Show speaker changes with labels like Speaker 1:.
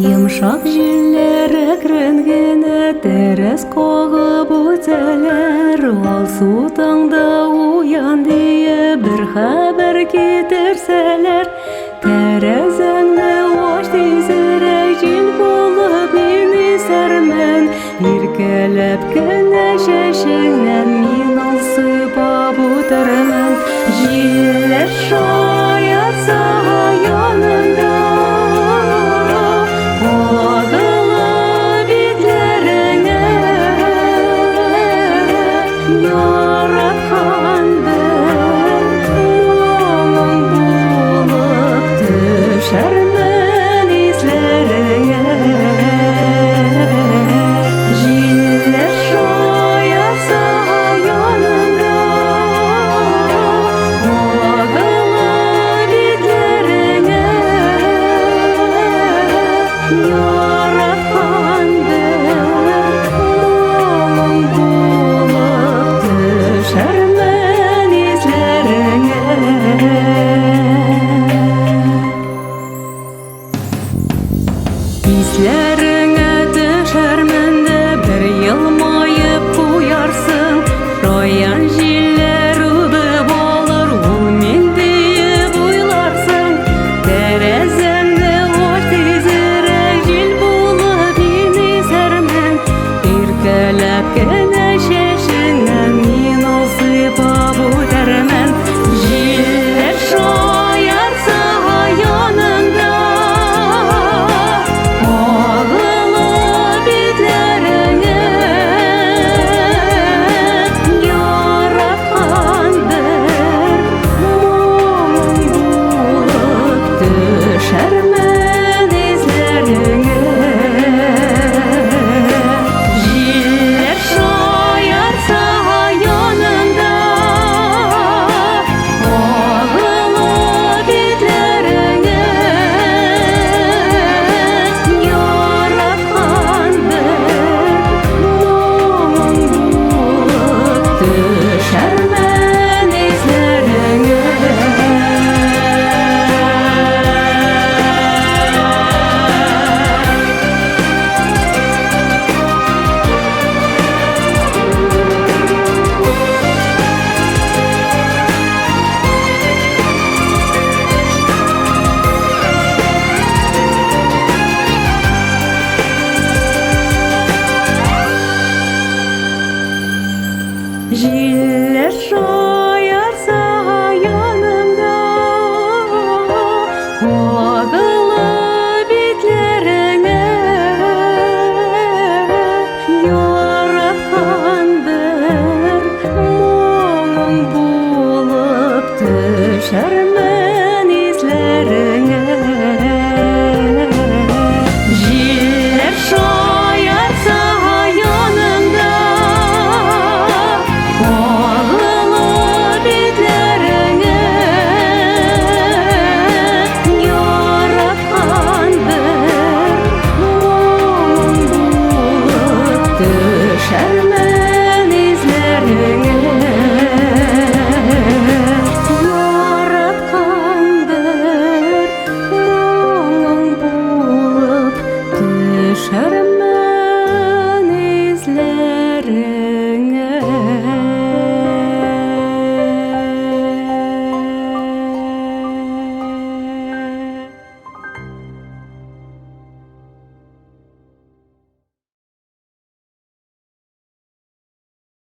Speaker 1: Йомшак җилләр әкрен генә тәрәз кагып үтәләр. Алсу таңда уян диеп бер хәбәр китерсәләр, тәрәзәңне ач тизрәк, җил булып мин исәрмен. Иркәләп кенә чәчеңнән мин алсыпап үтермен. Җилләр шаярса янымда, кагыла битләреңә. Яраткан бер моң булып төшәрмен исләреңә. Җилләр шаярса янымда, кагыла битләреңә. Яраткан бер моң булып төшәрмен исләреңә. Исләреңә төшәрмен дә бер елмаеп.